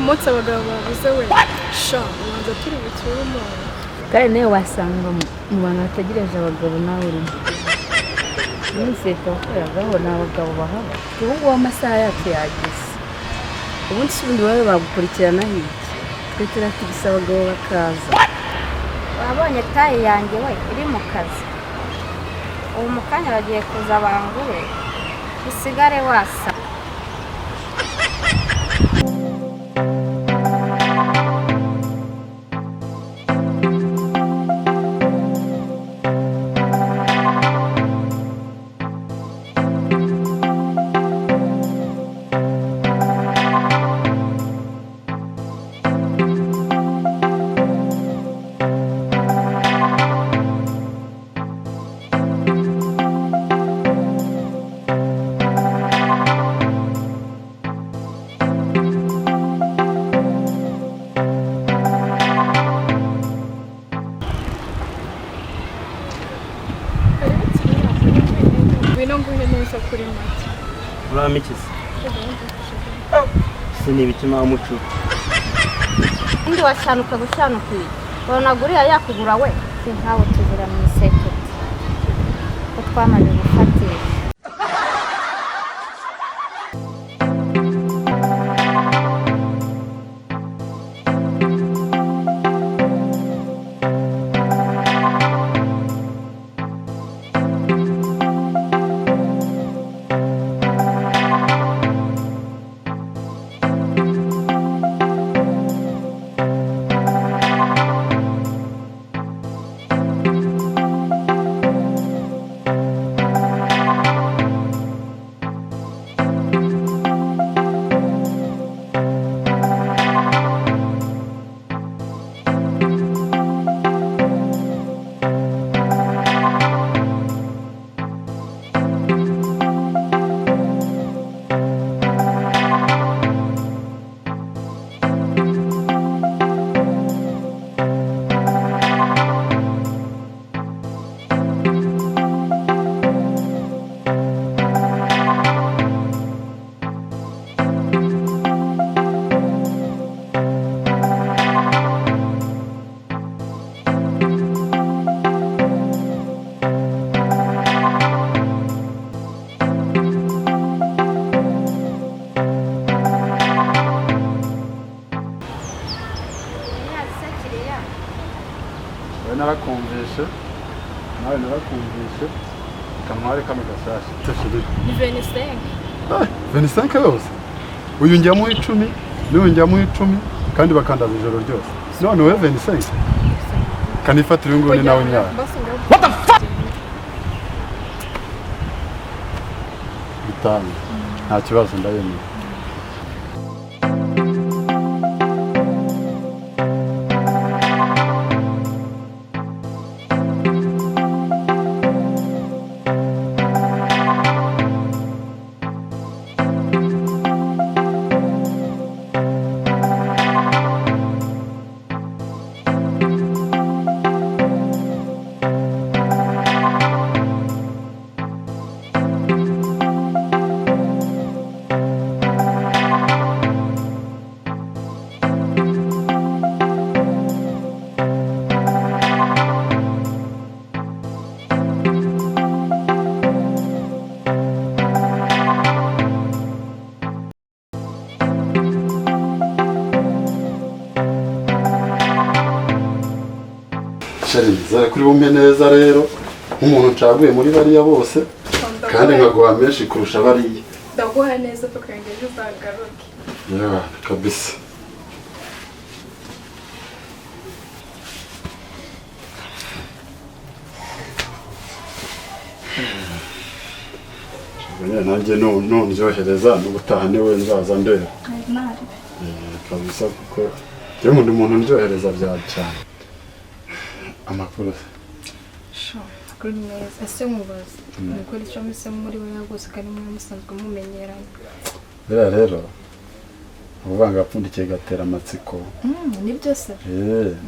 Umunsi abagabo babuze we sha, ubanza turi bucyure umuntu. Kandi nawe wasanga mu bantu bategereje abagabo nawe urimo. Iminsi leta wakoreragaho ni abagabo bahaba. Ubu ngubu amasaha yacu yageze. Ubundi se ubundi wowe bagukurikirana hirya, twe turatigisa abagabo bakaza. Wabonye taille yanjye we iri mu kazi. Ubu mu kanya bagiye kuza bangure, usigare wasa. Karibu kiriya, ngwino nguhe neza kuri make. Urampikiza si ni ibiki mucu? Undi washanuka gushanuka iyi wabonaga uriya yakugura we si nkawe. Tuzira mu iseketi ko twamaze gufatisha. Kiriya. Wowe narakumvishe, nawe narakumvishe. Kamware kano gashyashya. Ni 25. 25 yose? Uyu njyamo 10, n'uyu njyamo 10, kandi bakandaza ijoro ryose. None wowe 25, kanifatira uyu nguyu, ni nawe nyara. What the fuck? 5, nta kibazo, ndayemeye. Chérie, nizere kuri bumpe neza rero nk'umuntu ncaguye muri bariya bose, kandi nkaguha menshi kurusha bariya. Ndaguha neza, tukarenga ejo uzagaruke. Yeah, kabisa. Ubwo nyine nanjye nundyohereza n'ubutaha niwe nzaza ndeba. Kabisa, kuko njyewe nkunda umuntu undyohereza bya cyane. Amakuru se? Sha, kuri neza. Ese nkubaza, umugore icyo mise muri we yagose, kandi mwe musanzwe mumenyeranye? Buriya rero ubuvanga gapfundikiye gatera amatsiko. Nibyo se.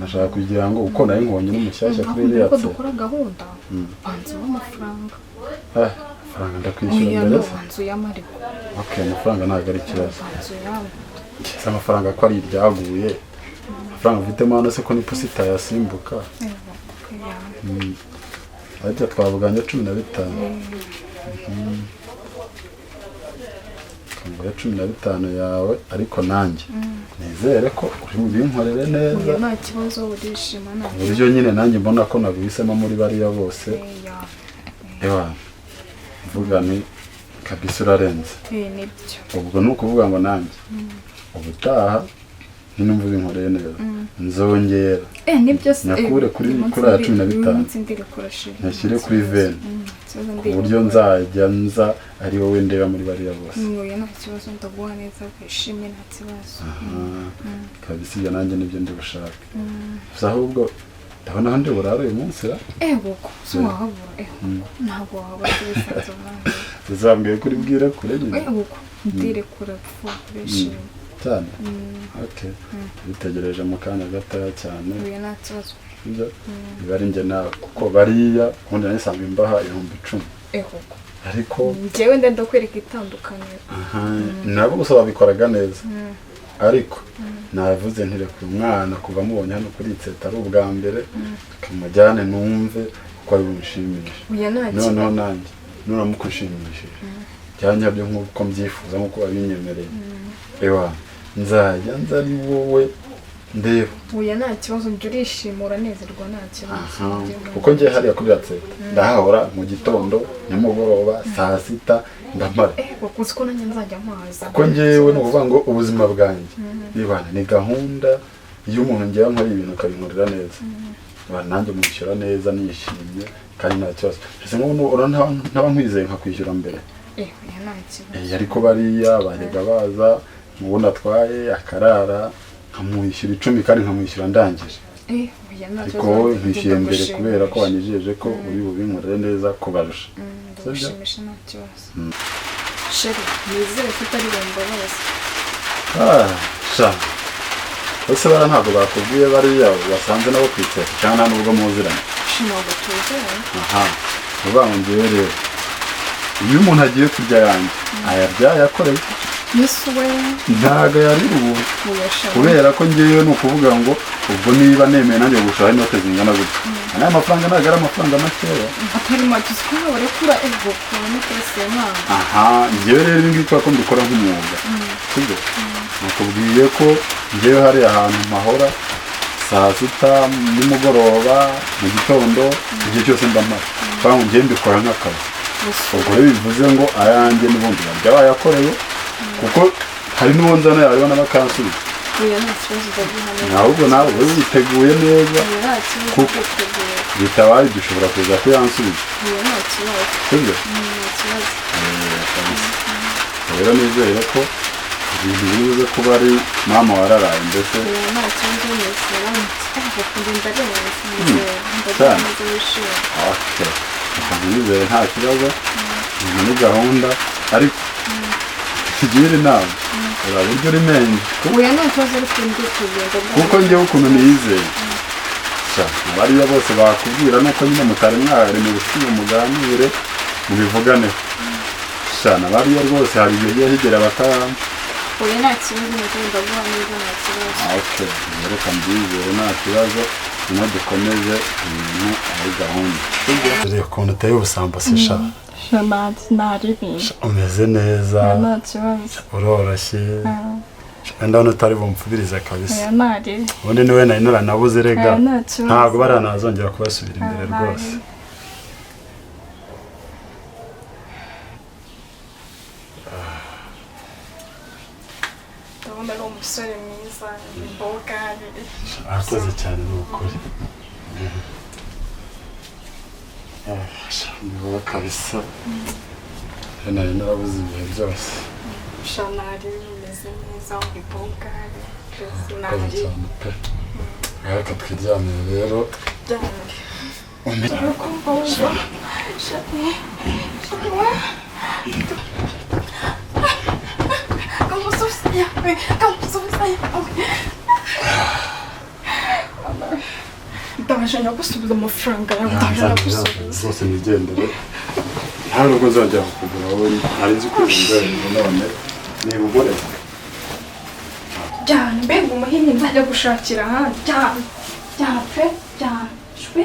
Nashaka kugira ngo uko nari nkubonye n'umushyashya kuri Mbere iriya ko tse. dukora gahunda, banza uhe amafaranga. Eh, amafaranga ndakwishyura Oya, mbere no se? Banza uyamariko. Okay, amafaranga ntabwo ari ikibazo. Banza uyampe. Amafaranga ko ari iryaguye, amafaranga mfitemo hano se ko n'iposita yasimbuka. Ariko twavuganye 15. Kanguhe 15 yawe, ariko nanjye nizere ko uri bubinkorere neza. Nta kibazo, urishima nta Ku buryo nyine nanjye mbona ko naguhisemo muri bariya bose. Ewa, mvuga ni kabisa urarenze. Nibyo. Ubwo ni ukuvuga ngo nanjye ubutaha ninumva ubinkoreye neza nzongera Nibyo se. Nyakure kuri aya 15. Nyashyire kuri 20. Ku buryo nzajya nza ari wowe ndeba muri bariya bose. Oya nta kibazo, ndaguha neza wishimye nta kibazo. Kabisa ibyo nanjye nibyo ndi bushake. Gusa ahubwo ndabona aho ndi burare uyu munsi ra. Ego si wahabura, ntabwo wahabura ibisanzwe mwana. Uzambwiye kuri bwire kure nyine. Ego ndirekura pfu bishimye. Cyane. Okay. Bitegereje mu kanya gatoya cyane. Oya nta kibazo. Ibyo biba ari njye nawe kuko bariya ubundi nari imbaha 10,000. Ego. Ariko njyewe ndenda kwereka itandukaniro. Nabo gusa babikoraga neza. Ariko navuze ntireka umwana kuva mubonye hano kuri tseta ari ubwa mbere, kamujyane numve uko ari bumushimishe. Oya nta kibazo. Noneho nanjye nuramuka unshimishije byanyabyo nk'uko mbyifuza nk'uko babinyemereye. Ewa nzajya nza ari wowe ndeba. Oya nta kibazo, njye urishima uranezerwa nta kibazo. Kuko ngiye hariya kuri tseta ndahahora mu gitondo, nimugoroba, saa sita ndamara. Uzi ko nanjye nzajya mpaza. Kuko ngewe ni ukuvuga ngo ubuzima bwanjye nibana ni gahunda iyo umuntu ngewe nkora ibintu akabinkorera neza, nanjye mwishyura neza nishimye kandi nta kibazo. Ese nk'ubu ntaba nkwizeye nkakwishyura mbere. Ariko bariya bajyaga baza ubundi atwaye akarara nkamwishyura 10 kandi nkamwishyura ndangije. Ariko wowe nkwishyuye mbere kubera ko wanijeje ko uri bubinkorere neza kubarusha. Ndagushimisha nta kibazo. Sheri, nizere ko utari bumbabaze. Sha. Ese bara ntabwo bakubwiye bariya wasanze nabo kwiteka cyangwa nta nubwo muziranye? Ntabwo tuziranye. Aha. Uvuga ngo ngewe rero iyo umuntu agiye kurya yanjye ayarya yakoreye. Yesu we. Ntabwo yari ubu. Kubera ko ngewe ni ukuvuga ngo ubwo niba nemeye nanjye gushora inote zingana gutya. Aya mafaranga ntabwo ari amafaranga makeya. Atari make, uzi ko barekura ego kubona kose mwana. Aha, ngewe rero ibi ngibi kubera ko mbikora nk'umwuga. Sibyo? Nakubwiye ko ngewe hari ahantu mpahora saa sita nimugoroba mu gitondo igihe cyose ndamara. Kandi ngewe mbikora nk'akazi. Ubwo rero bivuze ngo ayanjye n'ubundi barya bayakoreye kuko hari n'uwo nzana yareba n'abakansubiza. Ahubwo nawe ube witeguye neza kuko bitabaye dushobora kuza kuyansubiza. Sibyo? Rero nizere ko ibintu bibuze kuba ari mama wararaye mbese. Nizere nta kibazo, ni gahunda ariko tugira inama uraburyo uri menye kuko njyewe ukuntu niyizeye bariya bose bakubwira nuko nyine mutari mwari mu bucuti muganire mubivuganeho. Bariya rwose hari igihe gihe higera bakaba. Oya nta kibazo, ndaguha neza nta kibazo. Okay, reka mbyizere nta kibazo, nyuma dukomeze ibintu ari gahunda. Reba ukuntu uteye ubusambo se sha. Umeze neza. Nta kibazo. Uroroshye. Ndabona utari bumfubirize kabisa. Oya Ubundi niwe nari naranabuze rega. Ntabwo baranazongera kubasubira imbere rwose. Ndabona ari umusore mwiza, imboga. Arakoze cyane ni ukuri. Ni wowe kabisa. Nari narabuze ibihe byose. Shanari umeze neza, imboga. Arakoze cyane pe. Reka twiryamire rero. Ndaje gusubiza amafaranga yawe, ndaje gusubiza. Rwose nigendere. Nta nubwo nzajya kukugura wowe, nari nzi ko uringaniye none niba unkoreye. Jyana, mbega umuhini nzajya gushakira ahandi. Jyana, jyana pe, jyana, shwe.